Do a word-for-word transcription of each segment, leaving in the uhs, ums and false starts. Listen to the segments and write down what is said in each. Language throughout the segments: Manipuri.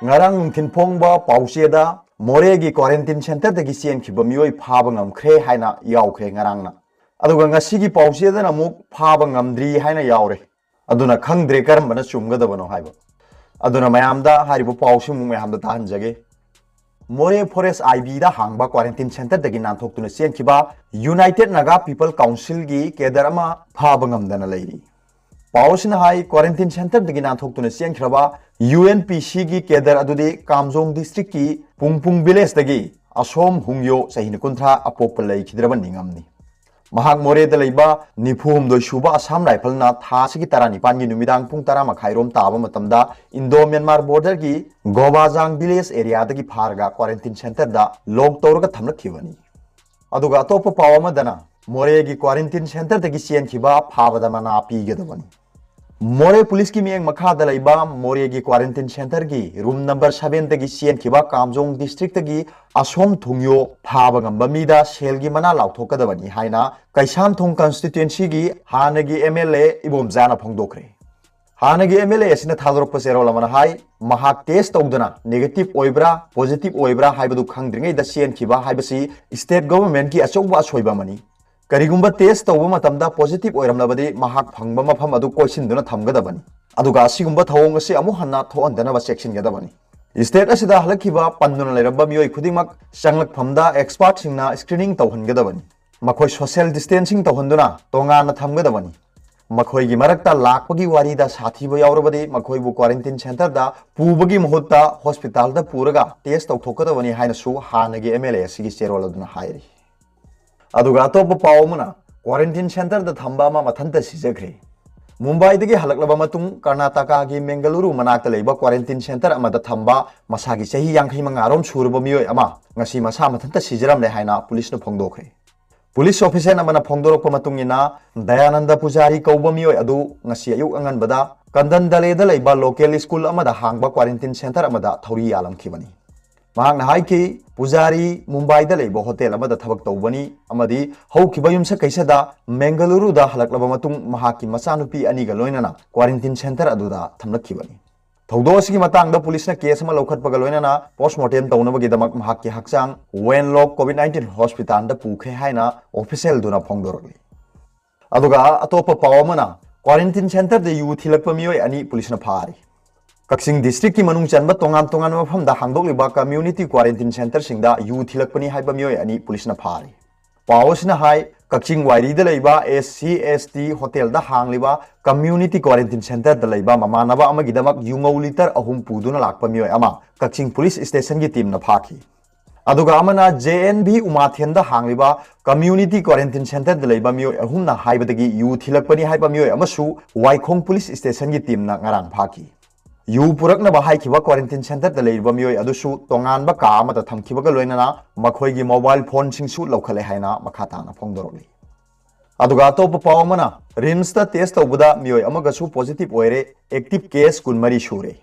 ꯉꯔꯥꯡ ꯅꯨꯡꯊꯤꯜ ꯐꯣꯡꯕ ꯄꯥꯎꯆꯦꯗ ꯃꯣꯔꯦꯒꯤ quarantine centreꯗꯒꯤ ꯆꯦꯟꯈꯤꯕ ꯃꯤꯑꯣꯏ ꯐꯥꯕ ꯉꯝꯈ꯭ꯔꯦ ꯍꯥꯏꯅ ꯌꯥꯎꯈ꯭ꯔꯦ ꯉꯔꯥꯡꯅ꯫ ꯑꯗꯨꯒ ꯉꯁꯤꯒꯤ ꯄꯥꯎꯆꯦꯗꯅ ꯑꯃꯨꯛ ꯐꯥꯕ ꯉꯝꯗ꯭ꯔꯤ ꯍꯥꯏꯅ ꯌꯥꯎꯔꯦ꯫ ꯑꯗꯨꯅ ꯈꯪꯗ꯭ꯔꯦ ꯀꯔꯝꯕꯅ ꯆꯨꯝꯒꯗꯕꯅꯣ ꯍꯥꯏꯕ꯫ ꯑꯗꯨꯅ ꯃꯌꯥꯝꯗ ꯍꯥꯏꯔꯤꯕ ꯄꯥꯎꯁꯤ ꯑꯃꯨꯛ ꯃꯌꯥꯝꯗ ꯇꯥꯍꯟꯖꯒꯦ꯫ ꯃꯣꯔꯦ Forest IBꯗ ꯍꯥꯡꯕ quarantine centreꯗꯒꯤ ꯅꯥꯟꯊꯣꯛꯇꯨꯅ ꯆꯦꯟꯈꯤꯕ United Naga People Councilꯒꯤ cadre ꯑꯃ ꯐꯥꯕ ꯉꯝꯗꯅ ꯂꯩꯔꯤ꯫ ꯄꯥꯎ ꯑꯁꯤꯅ ꯍꯥꯏ, quarantine centreꯗꯒꯤ ꯅꯥꯟꯊꯣꯛꯇꯨꯅ ꯆꯦꯟꯈ꯭ꯔꯕ UNPCꯒꯤ cadre ꯑꯗꯨꯗꯤ ꯀꯥꯝꯖꯣꯡ districtꯀꯤ ꯄꯨꯡꯄꯨꯡ villageꯗꯒꯤ ꯑꯁꯣꯝ ꯍꯨꯡꯌꯣ, ꯆꯍꯤ ꯀꯨꯟꯊ꯭ꯔꯥ, ꯑꯄꯣꯛꯄ ꯂꯩꯈꯤꯗ꯭ꯔꯕ ꯅꯤꯡꯉꯝꯅꯤ꯫ ꯃꯍꯥꯛ ꯃꯣꯔꯦꯗ ꯂꯩꯕ ꯅꯤꯐꯨ ꯍꯨꯝꯗꯣꯏ ꯁꯨꯕ Assam Riflesꯅ ꯊꯥ ꯑꯁꯤꯒꯤ ꯇꯔꯥꯅꯤꯄꯥꯟꯒꯤ ꯅꯨꯃꯤꯗꯥꯡ ꯄꯨꯡ ꯇꯔꯥ ꯃꯈꯥꯏꯔꯣꯝ ꯇꯥꯕ ꯃꯇꯝꯗ Indo Myanmar borderꯒꯤ ꯒꯣꯕꯥꯖꯥꯡ village areaꯗꯒꯤ ꯐꯥꯔꯒ quarantine centreꯗ lock ꯇꯧꯔꯒ ꯊꯝꯂꯛꯈꯤꯕꯅꯤ꯫ ꯑꯗꯨꯒ ꯑꯇꯣꯞꯄ ꯄꯥꯎ ꯑꯃꯗꯅ ꯃꯣꯔꯦꯒꯤ quarantine centreꯗꯒꯤ ꯆꯦꯟꯈꯤꯕ ꯐꯥꯕꯗ ꯃꯅꯥ ꯄꯤꯒꯗꯕꯅꯤ꯫ ꯃꯣꯔꯦ ꯄꯨꯂꯤꯁꯀꯤ ꯃꯤꯠꯌꯦꯡ ꯃꯈꯥꯗ ꯂꯩꯕ ꯃꯣꯔꯦꯒꯤ quarantine centreꯒꯤ room number sevenꯗꯒꯤ ꯆꯦꯟꯈꯤꯕ ꯀꯥꯝꯖꯣꯡ districtꯇꯒꯤ ꯑꯁꯣꯝ ꯊꯨꯡꯌꯣ ꯐꯥꯕ ꯉꯝꯕ ꯃꯤꯗ ꯁꯦꯜꯒꯤ ꯃꯅꯥ ꯂꯥꯎꯊꯣꯛꯀꯗꯕꯅꯤ ꯍꯥꯏꯅ ꯀꯩꯁꯥꯝꯊꯣꯡ constituencyꯒꯤ ꯍꯥꯟꯅꯒꯤ MLA ꯏꯕꯣꯝꯆꯥꯅ ꯐꯣꯡꯗꯣꯛꯈ꯭ꯔꯦ꯫ ꯍꯥꯟꯅꯒꯤ MLA ꯑꯁꯤꯅ ꯊꯥꯗꯣꯔꯛꯄ ꯆꯦꯔꯣꯜ ꯑꯃꯅ ꯍꯥꯏ, ꯃꯍꯥꯛ test ꯇꯧꯗꯅ negative ꯑꯣꯏꯕ꯭ꯔꯥ positive ꯑꯣꯏꯕ꯭ꯔꯥ ꯍꯥꯏꯕꯗꯨ ꯈꯪꯗ꯭ꯔꯤꯉꯩꯗ ꯆꯦꯟꯈꯤꯕ ꯍꯥꯏꯕꯁꯤ state governmentꯀꯤ ꯑꯆꯧꯕ ꯑꯁꯣꯏꯕ ꯑꯃꯅꯤ꯫ ꯀꯔꯤꯒꯨꯝꯕ test ꯇꯧꯕ ꯃꯇꯝꯗ positive ꯑꯣꯏꯔꯝꯂꯕꯗꯤ ꯃꯍꯥꯛ ꯐꯪꯕ ꯃꯐꯝ ꯑꯗꯨ ꯀꯣꯏꯁꯤꯟꯗꯨꯅ ꯊꯝꯒꯗꯕꯅꯤ꯫ ꯑꯗꯨꯒ ꯑꯁꯤꯒꯨꯝꯕ ꯊꯧꯑꯣꯡ ꯑꯁꯤ ꯑꯃꯨꯛ ꯍꯟꯅ ꯊꯣꯛꯍꯟꯗꯅꯕ ꯆꯦꯛꯁꯤꯟꯒꯗꯕꯅꯤ꯫ State ꯑꯁꯤꯗ ꯍꯜꯂꯛꯈꯤꯕ ꯄꯟꯗꯨꯅ ꯂꯩꯔꯝꯕ ꯃꯤꯑꯣꯏ ꯈꯨꯗꯤꯡꯃꯛ ꯆꯪꯂꯛꯐꯝꯗ expertꯁꯤꯡꯅ screening ꯇꯧꯍꯟꯒꯗꯕꯅꯤ꯫ ꯃꯈꯣꯏ social distancing ꯇꯧꯍꯟꯗꯨꯅ ꯇꯣꯉꯥꯟꯅ ꯊꯝꯒꯗꯕꯅꯤ꯫ ꯃꯈꯣꯏꯒꯤ ꯃꯔꯛꯇ ꯂꯥꯛꯄꯒꯤ ꯋꯥꯔꯤꯗ ꯁꯥꯊꯤꯕ ꯌꯥꯎꯔꯕꯗꯤ ꯃꯈꯣꯏꯕꯨ quarantine centreꯗ ꯄꯨꯕꯒꯤ ꯃꯍꯨꯠꯇ hospitalꯗ ꯄꯨꯔꯒ test ꯇꯧꯊꯣꯛꯀꯗꯕꯅꯤ ꯍꯥꯏꯅꯁꯨ ꯍꯥꯟꯅꯒꯤ MLA ꯑꯁꯤꯒꯤ ꯆꯦꯔꯣꯜ ꯑꯗꯨꯅ ꯍꯥꯏꯔꯤ꯫ ꯑꯗꯨꯒ ꯑꯇꯣꯞꯄ ꯄꯥꯎ ꯑꯃꯅ, quarantine centreꯗ ꯊꯝꯕ ꯑꯃ ꯃꯊꯟꯇ ꯁꯤꯖꯈ꯭ꯔꯦ꯫ ꯃꯨꯝꯕꯥꯏꯗꯒꯤ ꯍꯜꯂꯛꯂꯕ ꯃꯇꯨꯡ ꯀꯔꯅꯥꯇꯀꯥꯒꯤ ꯃꯦꯡꯒꯂꯨꯔꯨ ꯃꯅꯥꯛꯇ ꯂꯩꯕ quarantine centre ꯑꯃꯗ ꯊꯝꯕ ꯃꯁꯥꯒꯤ ꯆꯍꯤ ꯌꯥꯡꯈꯩ ꯃꯉꯥꯔꯣꯝ ꯁꯨꯔꯕ ꯃꯤꯑꯣꯏ ꯑꯃ ꯉꯁꯤ ꯃꯁꯥ ꯃꯊꯟꯇ ꯁꯤꯖꯔꯝꯂꯦ ꯍꯥꯏꯅ ꯄꯨꯂꯤꯁꯅ ꯐꯣꯡꯗꯣꯛꯈ꯭ꯔꯦ꯫ ꯄꯨꯂꯤꯁ official ꯑꯃꯅ ꯐꯣꯡꯗꯣꯔꯛꯄ ꯃꯇꯨꯡ ꯏꯟꯅ, ꯗꯌꯥꯅꯟꯗ ꯄꯨꯖꯥꯔꯤ ꯀꯧꯕ ꯃꯤꯑꯣꯏ ꯑꯗꯨ ꯉꯁꯤ ꯑꯌꯨꯛ ꯑꯉꯟꯕꯗ ꯀꯟꯗꯟꯗꯂꯦꯗ ꯂꯩꯕ local school ꯑꯃꯗ ꯍꯥꯡꯕ quarantine centre ꯑꯃꯗ ꯊꯧꯔꯤ ꯌꯥꯜꯂꯝꯈꯤꯕꯅꯤ꯫ ꯃꯍꯥꯛꯅ ꯍꯥꯏꯈꯤ, ꯄꯨꯖꯥꯔꯤ ꯃꯨꯝꯕꯥꯏꯗ ꯂꯩꯕ hotel ꯑꯃꯗ ꯊꯕꯛ ꯇꯧꯕꯅꯤ ꯑꯃꯗꯤ ꯍꯧꯈꯤꯕ ꯌꯨꯝꯁꯀꯩꯁꯗ ꯃꯦꯡꯒꯂꯨꯔꯨꯗ ꯍꯜꯂꯛꯂꯕ ꯃꯇꯨꯡ ꯃꯍꯥꯛꯀꯤ ꯃꯆꯥꯅꯨꯄꯤ ꯑꯅꯤꯒ ꯂꯣꯏꯅꯅ quarantine centre ꯑꯗꯨꯗ ꯊꯝꯂꯛꯈꯤꯕꯅꯤ꯫ ꯊꯧꯗꯣꯛ ꯑꯁꯤꯒꯤ ꯃꯇꯥꯡꯗ ꯄꯨꯂꯤꯁꯅ ꯀꯦꯁ ꯑꯃ ꯂꯧꯈꯠꯄꯒ ꯂꯣꯏꯅꯅ ꯄꯣꯁꯃꯣꯔꯇꯦꯝ ꯇꯧꯅꯕꯒꯤꯗꯃꯛ ꯃꯍꯥꯛꯀꯤ ꯍꯛꯆꯥꯡ ꯋꯦꯟꯂꯣꯛ ꯀꯣꯚꯤꯗ ꯅꯥꯏꯟꯇꯤꯟ ꯍꯣꯁꯄꯤꯇꯥꯜꯗ ꯄꯨꯈ꯭ꯔꯦ ꯍꯥꯏꯅ ꯑꯣꯐꯤꯁꯤꯌꯦꯜꯗꯨꯅ ꯐꯣꯡꯗꯣꯔꯛꯂꯤ꯫ ꯑꯗꯨꯒ ꯑꯇꯣꯞꯄ ꯄꯥꯎ ꯑꯃꯅ, ꯀ꯭ꯋꯥꯔꯦꯟꯇꯤꯟ ꯁꯦꯟꯇꯔꯗ ꯌꯨ ꯊꯤꯜꯂꯛꯄ ꯃꯤꯑꯣꯏ ꯑꯅꯤ ꯄꯨꯂꯤꯁꯅ ꯐꯥꯔꯤ꯫ ꯀꯛꯆꯤꯡ ꯗꯤꯁꯇ꯭ꯔꯤꯛꯀꯤ ꯃꯅꯨꯡ ꯆꯟꯕ ꯇꯣꯉꯥꯟ ꯇꯣꯉꯥꯟꯕ ꯃꯐꯝꯗ ꯍꯥꯡꯗꯣꯛꯂꯤꯕ ꯀꯝꯃ꯭ꯌꯨꯅꯤꯇꯤ ꯀ꯭ꯋꯥꯔꯦꯟꯇꯤꯟ ꯁꯦꯟꯇꯔꯁꯤꯡꯗ ꯌꯨ ꯊꯤꯜꯂꯛꯄꯅꯤ ꯍꯥꯏꯕ ꯃꯤꯑꯣꯏ ꯑꯅꯤ ꯄꯨꯂꯤꯁꯅ ꯐꯥꯔꯤ꯫ ꯄꯥꯎ ꯑꯁꯤꯅ ꯍꯥꯏ, ꯀꯛꯆꯤꯡ ꯋꯥꯏꯔꯤꯗ ꯂꯩꯕ ꯑꯦꯁ ꯁꯤ ꯑꯦꯁ ꯇꯤ ꯍꯣꯇꯦꯜꯗ ꯍꯥꯡꯂꯤꯕ ꯀꯝꯃ꯭ꯌꯨꯅꯤꯇꯤ ꯀ꯭ꯋꯥꯔꯦꯟꯇꯤꯟ ꯁꯦꯟꯇꯔꯗ ꯂꯩꯕ ꯃꯃꯥꯟꯅꯕ ꯑꯃꯒꯤꯗꯃꯛ ꯌꯨꯉꯧ ꯂꯤꯇꯔ ꯑꯍꯨꯝ ꯄꯨꯗꯨꯅ ꯂꯥꯛꯄ ꯃꯤꯑꯣꯏ ꯑꯃ ꯀꯛꯆꯤꯡ ꯄꯨꯂꯤꯁ ꯁ꯭ꯇꯦꯁꯟꯒꯤ ꯇꯤꯝꯅ ꯐꯥꯈꯤ꯫ ꯑꯗꯨꯒ ꯑꯃꯅ ꯖꯦ ꯑꯦꯟ ꯚꯤ ꯎꯃꯥꯊꯦꯟꯗ ꯍꯥꯡꯂꯤꯕ ꯀꯝꯃ꯭ꯌꯨꯅꯤꯇꯤ ꯀ꯭ꯋꯥꯔꯦꯟꯇꯤꯟ ꯁꯦꯟꯇꯔꯗ ꯂꯩꯕ ꯃꯤꯑꯣꯏ ꯑꯍꯨꯝꯅ ꯍꯥꯏꯕꯗꯒꯤ ꯌꯨ ꯊꯤꯜꯂꯛꯄꯅꯤ ꯍꯥꯏꯕ ꯃꯤꯑꯣꯏ ꯑꯃꯁꯨ ꯋꯥꯏꯈꯣꯡ ꯄꯨꯂꯤꯁ ꯁ꯭ꯇꯦꯁꯟꯒꯤ ꯇꯤꯝꯅ ꯉꯔꯥꯡ ꯐꯥꯈꯤ꯫ ꯌꯨ ꯄꯨꯔꯛꯅꯕ ꯍꯥꯏꯈꯤꯕ ꯀ꯭ꯋꯥꯔꯦꯟꯇꯤꯟ ꯁꯦꯟꯇꯔꯗ ꯂꯩꯔꯤꯕ ꯃꯤꯑꯣꯏ ꯑꯗꯨꯁꯨ ꯇꯣꯉꯥꯟꯕ ꯀꯥ ꯑꯃꯗ ꯊꯝꯈꯤꯕꯒ ꯂꯣꯏꯅꯅ ꯃꯈꯣꯏꯒꯤ ꯃꯣꯕꯥꯏꯜ ꯐꯣꯟꯁꯤꯡꯁꯨ ꯂꯧꯈꯠꯂꯦ ꯍꯥꯏꯅ ꯃꯈꯥ ꯇꯥꯅ ꯐꯣꯡꯗꯣꯔꯛꯂꯤ꯫ ꯑꯗꯨꯒ ꯑꯇꯣꯞꯄ ꯄꯥꯎ ꯑꯃꯅ, ꯔꯤꯝꯁꯇ ꯇꯦꯁ ꯇꯧꯕꯗ ꯃꯤꯑꯣꯏ ꯑꯃꯒꯁꯨ ꯄꯣꯖꯤꯇꯤꯚ ꯑꯣꯏꯔꯦ, ꯑꯦꯛꯇꯤꯚ ꯀꯦꯁ ꯀꯨꯟꯃꯔꯤ ꯁꯨꯔꯦ꯫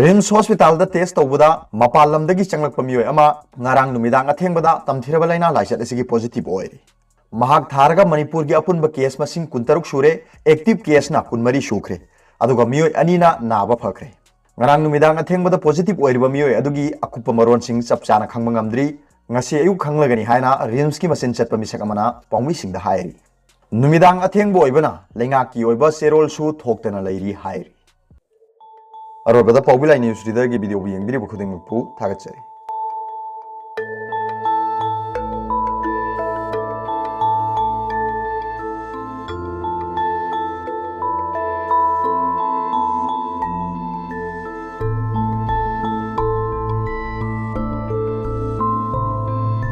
ꯔꯤꯝꯁ ꯍꯣꯁꯄꯤꯇꯥꯜꯗ ꯇꯦꯁ ꯇꯧꯕꯗ ꯃꯄꯥꯟ ꯂꯝꯗꯒꯤ ꯆꯪꯂꯛꯄ ꯃꯤꯑꯣꯏ ꯑꯃ ꯉꯔꯥꯡ ꯅꯨꯃꯤꯗꯥꯡ ꯑꯊꯦꯡꯕꯗ ꯇꯝꯊꯤꯔꯕ ꯂꯥꯏꯅꯥ ꯂꯥꯏꯆꯠ ꯑꯁꯤꯒꯤ ꯄꯣꯖꯤꯇꯤꯚ ꯑꯣꯏꯔꯦ꯫ ꯃꯍꯥꯛ ꯊꯥꯔꯒ ꯃꯅꯤꯄꯨꯔꯒꯤ ꯑꯄꯨꯟꯕ ꯀꯦꯁ ꯃꯁꯤꯡ ꯀꯨꯟꯇꯔꯨꯛ ꯁꯨꯔꯦ, ꯑꯦꯛꯇꯤꯚ ꯀꯦꯁꯅ ꯀꯨꯟꯃꯔꯤ ꯁꯨꯈ꯭ꯔꯦ, ꯑꯗꯨꯒ ꯃꯤꯑꯣꯏ ꯑꯅꯤꯅ ꯅꯥꯕ ꯐꯈ꯭ꯔꯦ꯫ ꯉꯔꯥꯡ ꯅꯨꯃꯤꯗꯥꯡ ꯑꯊꯦꯡꯕꯗ ꯄꯣꯖꯤꯇꯤꯚ ꯑꯣꯏꯔꯤꯕ ꯃꯤꯑꯣꯏ ꯑꯗꯨꯒꯤ ꯑꯀꯨꯞꯄ ꯃꯔꯣꯟꯁꯤꯡ ꯆꯞ ꯆꯥꯅ ꯈꯪꯕ ꯉꯝꯗ꯭ꯔꯤ꯫ ꯉꯁꯤ ꯑꯌꯨꯛ ꯈꯪꯂꯒꯅꯤ ꯍꯥꯏꯅ ꯔꯤꯝꯁꯀꯤ ꯃꯆꯤꯟ ꯆꯠꯄ ꯃꯤꯁꯛ ꯑꯃꯅ ꯄꯥꯎꯃꯤꯁꯤꯡꯗ ꯍꯥꯏꯔꯤ꯫ ꯅꯨꯃꯤꯗꯥꯡ ꯑꯊꯦꯡꯕ ꯑꯣꯏꯕꯅ ꯂꯩꯉꯥꯛꯀꯤ ꯑꯣꯏꯕ ꯆꯦꯔꯣꯜꯁꯨ ꯊꯣꯛꯇꯅ ꯂꯩꯔꯤ ꯍꯥꯏꯔꯤ꯫ ꯑꯔꯣꯏꯕꯗ ꯄꯥꯎꯕꯤ ꯂꯥꯏ ꯅ꯭ꯌꯨꯁ ꯔꯤꯗꯔꯒꯤ ꯚꯤꯗꯤꯑꯣꯕꯨ ꯌꯦꯡꯕꯤꯔꯤꯕ ꯈꯨꯗꯤꯡꯃꯛꯄꯨ ꯊꯥꯒꯠꯆꯔꯤ꯫